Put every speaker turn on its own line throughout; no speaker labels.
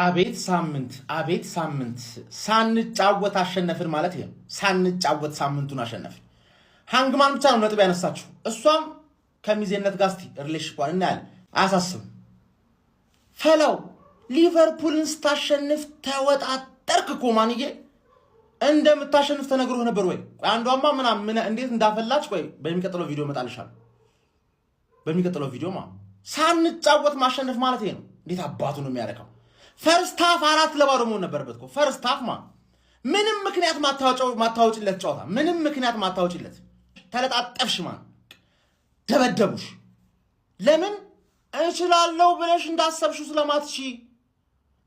አቤት ሳምንት፣ አቤት ሳምንት! ሳንጫወት አሸነፍን ማለት ይሄ ነው። ሳንጫወት ሳምንቱን አሸነፍን። ሃንግማን ብቻ ነው ነጥብ ያነሳችሁ። እሷም ከሚዜነት ጋር እስቲ relationship ኳን እናያለን። አያሳስብም። ፈላው ሊቨርፑልን ስታሸንፍ ተወጣጠርክ እኮ ማንዬ። እንደምታሸንፍ ተነግሮህ ነበር ወይ? አንዷማ ምናምን እንዴት እንዳፈላች ቆይ በሚቀጥለው ቪዲዮ እመጣልሻለሁ። በሚቀጥለው ቪዲዮ ማ ሳንጫወት ማሸነፍ ማለት ይሄ ነው። እንዴት አባቱ ነው የሚያረካው? First half 4-0 መሆን ነበረበት እኮ first half ማ ምንም ምክንያት ማታወጭለት ጨዋታ፣ ምንም ምክንያት ማታወጭለት። ተለጣጠፍሽ ማ ደበደቡሽ። ለምን እችላለሁ ብለሽ እንዳሰብሽው ስለማትሺ፣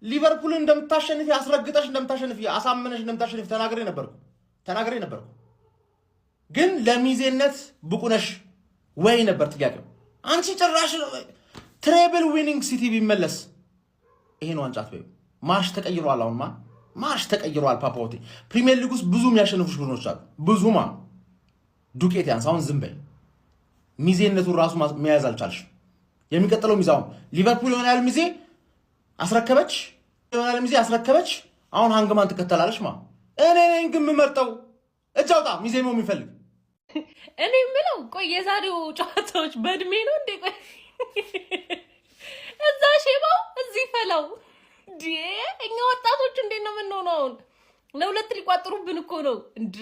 ሊቨርፑልን እንደምታሸንፊ አስረግጠሽ እንደምታሸንፊ፣ አሳምነሽ እንደምታሸንፊ ተናግሬ ነበርኩ ተናግሬ ነበርኩ። ግን ለሚዜነት ብቁ ነሽ ወይ ነበር ጥያቄው። አንቺ ጭራሽ treble winning ሲቲ ቢመለስ ይሄን ዋንጫ አትበይው። ማርሽ ተቀይሯል። አሁንማ ማርሽ ተቀይሯል። ፓፓዎቴ ፕሪሚየር ሊግ ውስጥ ብዙ የሚያሸንፉሽ ቡድኖች አሉ። ብዙ ማ ዱቄት ያንስ። አሁን ዝም በይ። ሚዜነቱን ራሱ መያዝ አልቻልሽም። የሚቀጥለው ሚዛውን ሊቨርፑል የሆነ ያህል ሚዜ አስረከበች፣ የሆነ ያህል ሚዜ አስረከበች። አሁን ሃንግማን ትከተላለች። ማ እኔ ነኝ ግን የምመርጠው። እጅ አውጣ ሚዜ ነው የሚፈልግ።
እኔ የምለው ቆይ የዛሬው ጨዋታዎች በእድሜ ነው እንዴ? ቆይ እዛ ሼባው እዚህ ፈላው እንዴ! እኛ ወጣቶች እንዴት ነው የምንሆነው? አሁን ለሁለት ሊቋጥሩብን እኮ ነው እንዴ!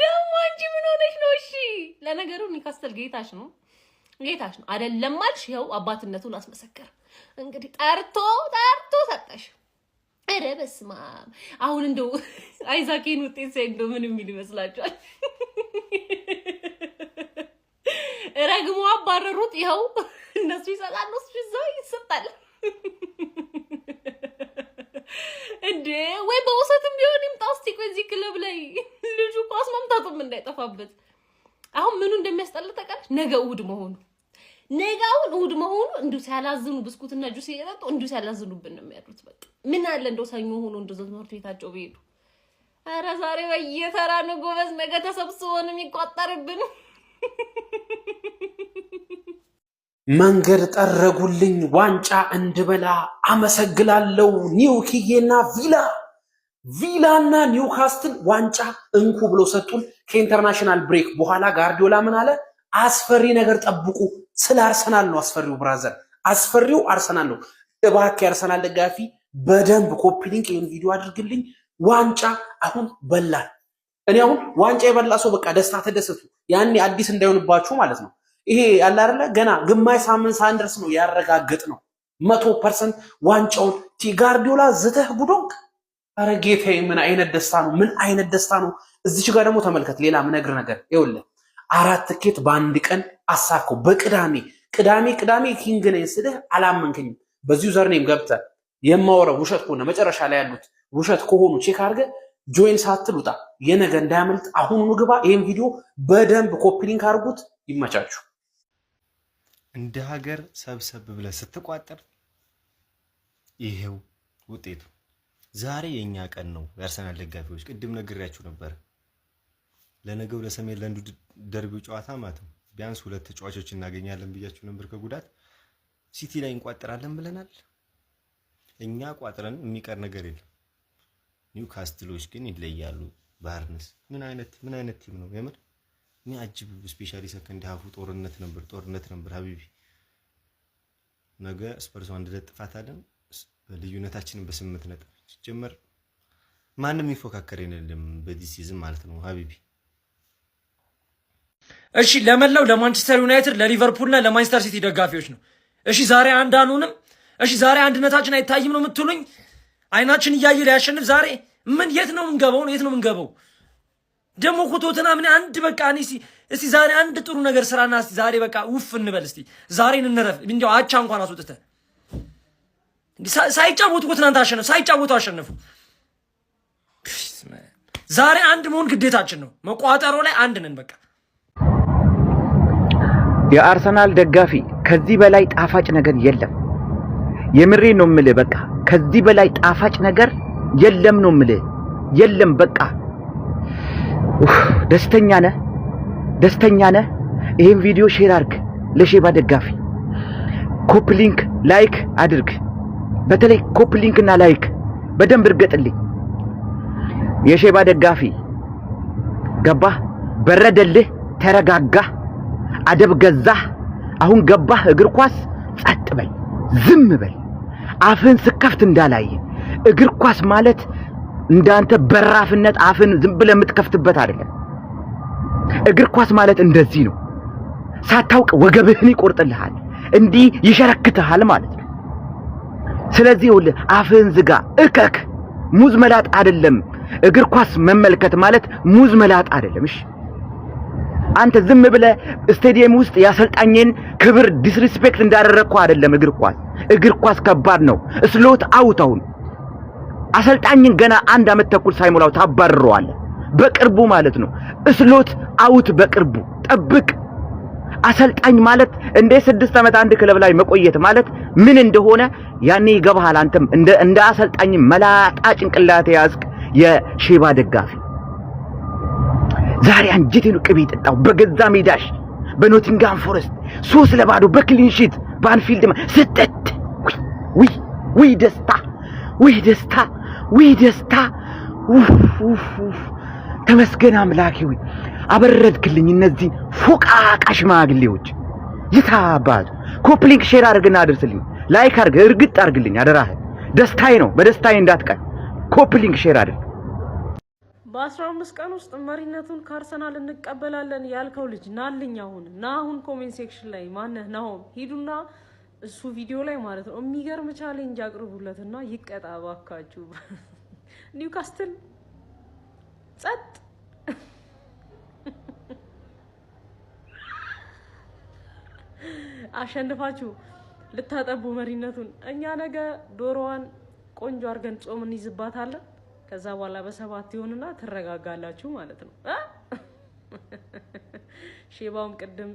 ደግሞ አንቺ ምን ሆነሽ ነው? እሺ ለነገሩ ኒውካስትል ጌታሽ ነው፣ ጌታሽ ነው አይደለም አልሽ። ይኸው አባትነቱን አስመሰከረ። እንግዲህ ጠርቶ ጠርቶ ሰጠሽ። ኧረ በስመ አብ! አሁን እንደው አይዛኬን ውጤት ሳይ እንደው ምን የሚል ይመስላችኋል? ረግሞ አባረሩት። ይኸው እነሱ ይሰጣሉ፣ እሱ እዛው ይሰጣል። እንዴ ወይ በውሰትም ቢሆን ይምጣ እስቲ። ቆይ እዚህ ክለብ ላይ ልጁ ኳስ መምታቱም እንዳይጠፋበት። አሁን ምኑ እንደሚያስጠላ ታውቃለች? ነገ እሑድ መሆኑ፣ ነገ አሁን እሑድ መሆኑ እንዲሁ ሲያላዝኑ ብስኩትና ጁስ እየጠጡ እንዲሁ ሲያላዝኑብን ነው የሚያድሩት። በቃ ምን አለ እንደው ሰኞ ሆኖ እንደው ትምህርት ቤታቸው ቢሄዱ። ኧረ ዛሬ በየተራ ነው ጎበዝ። ነገ ተሰብስቦ ነው የሚቋጠርብን።
መንገድ ጠረጉልኝ ዋንጫ እንድበላ፣ አመሰግናለሁ ኒውኪዬና ቪላ። ቪላና ኒውካስትል ዋንጫ እንኩ ብሎ ሰጡን። ከ international break በኋላ ጋርዲዮላ ምን አለ? አስፈሪ ነገር ጠብቁ። ስለ አርሰናል ነው አስፈሪው፣ brother፣ አስፈሪው አርሰናል ነው። እባክህ የአርሰናል ደጋፊ በደንብ copy link ይህን ቪዲዮ አድርግልኝ። ዋንጫ አሁን በላል። እኔ አሁን ዋንጫ የበላ ሰው በቃ ደስታ ተደሰቱ። ያኔ አዲስ እንዳይሆንባችሁ ማለት ነው። ይሄ ያለ አይደለ ገና ግማሽ ሳምንት ሳንደርስ ነው ያረጋገጥ ነው 100% ዋንጫውን። ጋርዲዮላ ዝተህ ጉዶንክ። ኧረ ጌታዬ ምን አይነት ደስታ ነው! ምን አይነት ደስታ ነው! እዚች ጋር ደግሞ ተመልከት። ሌላ ምነግር ነገር ይኸውልህ፣ አራት ትኬት በአንድ ቀን አሳካው። በቅዳሜ ቅዳሜ ቅዳሜ king ነኝ ስልህ አላመንከኝም። በዚሁ username ገብተህ የማወራው ውሸት ከሆነ፣ መጨረሻ ላይ ያሉት ውሸት ከሆኑ check አድርገህ join ሳትል ውጣ። የነገ እንዳያመልጥ አሁኑኑ ግባ። ይህን ቪዲዮ በደንብ copy link አድርጉት። ይመቻችሁ።
እንደ ሀገር ሰብሰብ ብለህ ስትቋጠር ይሄው ውጤቱ። ዛሬ የእኛ ቀን ነው። የአርሰናል ደጋፊዎች ቅድም ነግሬያችሁ ነበር። ለነገው ለሰሜን ለንዱ ደርቢው ጨዋታ ማለት ነው ቢያንስ ሁለት ተጫዋቾች እናገኛለን ብያችሁ ነበር። ከጉዳት ሲቲ ላይ እንቋጥራለን ብለናል። እኛ ቋጥረን የሚቀር ነገር የለም። ኒውካስትሎች ግን ይለያሉ። ባርንስ ምን አይነት team ነው የምር የሚያጅብ። Specially second half ኡ ጦርነት ነበር፣ ጦርነት ነበር حبيبي። ነገ ስፐርስ አንድ ለጥፋት አለን። ልዩነታችንን በ8 ነጥብ ሲጀመር ማንም የሚፎካከር የለም በዚህ season ማለት ነው حبيبي።
እሺ ለመላው ለማንቸስተር ዩናይትድ፣ ለሊቨርፑል እና ለማንቸስተር ሲቲ ደጋፊዎች ነው። እሺ ዛሬ አንድ አንሆንም። እሺ ዛሬ አንድነታችን አይታይም ነው የምትሉኝ? አይናችን እያየ ሊያሸንፍ ዛሬ ምን የት ነው የምንገባው? የት ነው የምንገባው? ደግሞ እኮ ቶተንሃም አንድ በቃ እኔ እስቲ ዛሬ አንድ ጥሩ ነገር ስራና እስቲ ዛሬ በቃ ውፍ እንበል፣ እስቲ ዛሬን እንረፍ። እንዲያው አቻ እንኳን አስወጥተህ ሳይጫወቱ እኮ ትናንት አሸነፉ፣ ሳይጫወቱ አሸነፉ። ዛሬ አንድ መሆን ግዴታችን ነው። መቋጠሮ ላይ አንድ ነን በቃ።
የአርሰናል ደጋፊ ከዚህ በላይ ጣፋጭ ነገር የለም። የምሬ ነው የምልህ። በቃ ከዚህ በላይ ጣፋጭ ነገር የለም ነው የምልህ። የለም በቃ ደስተኛ ነህ፣ ደስተኛ ነህ። ይሄን ቪዲዮ share አድርግ ለሼባ ደጋፊ፣ copy link። Like አድርግ። በተለይ copy link እና like በደንብ እርገጥልኝ። የሼባ ደጋፊ ገባህ፣ በረደልህ፣ ተረጋጋህ፣ አደብ ገዛህ። አሁን ገባህ እግር ኳስ ጸጥ በል፣ ዝም በል። አፍህን ስከፍት እንዳላየ። እግር ኳስ ማለት እንዳንተ በራፍነት አፍን ዝም ብለህ የምትከፍትበት አይደለም። እግር ኳስ ማለት እንደዚህ ነው። ሳታውቅ ወገብህን ይቆርጥልሃል፣ እንዲህ ይሸረክትሃል ማለት ነው። ስለዚህ ይኸውልህ አፍህን ዝጋ፣ እከክ። ሙዝ መላጥ አይደለም እግር ኳስ መመልከት ማለት፣ ሙዝ መላጥ አይደለም። እሺ፣ አንተ ዝም ብለህ ስቴዲየም ውስጥ የአሰልጣኝን ክብር disrespect እንዳደረግኩ አይደለም እግር ኳስ። እግር ኳስ ከባድ ነው። ስሎት out። አሁን አሰልጣኝን ገና አንድ አመት ተኩል ሳይሞላው ታባርረዋለህ። በቅርቡ ማለት ነው። ስሎት out በቅርቡ ጠብቅ። አሰልጣኝ ማለት እንደ 6 ዓመት አንድ ክለብ ላይ መቆየት ማለት ምን እንደሆነ ያኔ ይገባሃል። አንተም እንደ አሰልጣኝ መላጣ ጭንቅላት የያዝክ የሼባ ደጋፊ፣ ዛሬ አንጀቴን ቅቤ ጠጣው። በገዛ ሜዳሽ በኖቲንጋም ፎረስት 3-0 በ clean sheet በአንፊልድ ስጥት። ውይ ውይ ደስታ፣ ውይ ደስታ፣ ውይ ደስታ! ኡፍ! ተመስገን አምላኬ፣ ውይ አበረድክልኝ እነዚህን ፎቃቃ ሽማግሌዎች። ይታባቱ። Copy link share አድርግና አድርስልኝ። Like አድርግ፣ እርግጥ አድርግልኝ አደራህ። ደስታዬ ነው፣ በደስታዬ እንዳትቀር። Copy link share አድርግ።
በ15 ቀን ውስጥ መሪነቱን ከአርሰናል እንቀበላለን ያልከው ልጅ ናልኝ። አሁን ና፣ አሁን comment section ላይ ማነህ ናሆም፣ ሂዱና እሱ ቪዲዮ ላይ ማለት ነው የሚገርም challenge አቅርቡለትና ይቀጣ ባካችሁ። ኒውካስትል ጸጥ። አሸንፋችሁ ልታጠቡ መሪነቱን። እኛ ነገ ዶሮዋን ቆንጆ አድርገን ጾም እንይዝባታለን። ከዛ በኋላ በ7 ይሆንና ትረጋጋላችሁ ማለት ነው። ሼባውም ቅድም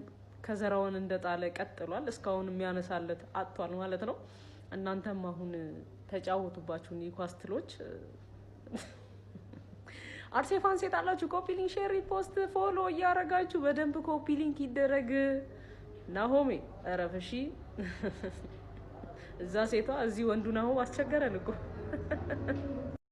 ከዘራውን እንደጣለ ቀጥሏል። እስካሁን የሚያነሳለት አጥቷል ማለት ነው። እናንተም አሁን ተጫወቱባችሁ ኒውካስትሎች። አርሴ fans የጣላችሁ copy link፣ share፣ repost፣ follow እያረጋችሁ በደንብ copy link ይደረግ። ናሆሜ እረፍ እሺ። እዛ ሴቷ እዚህ ወንዱ ናሆም አስቸገረን እኮ።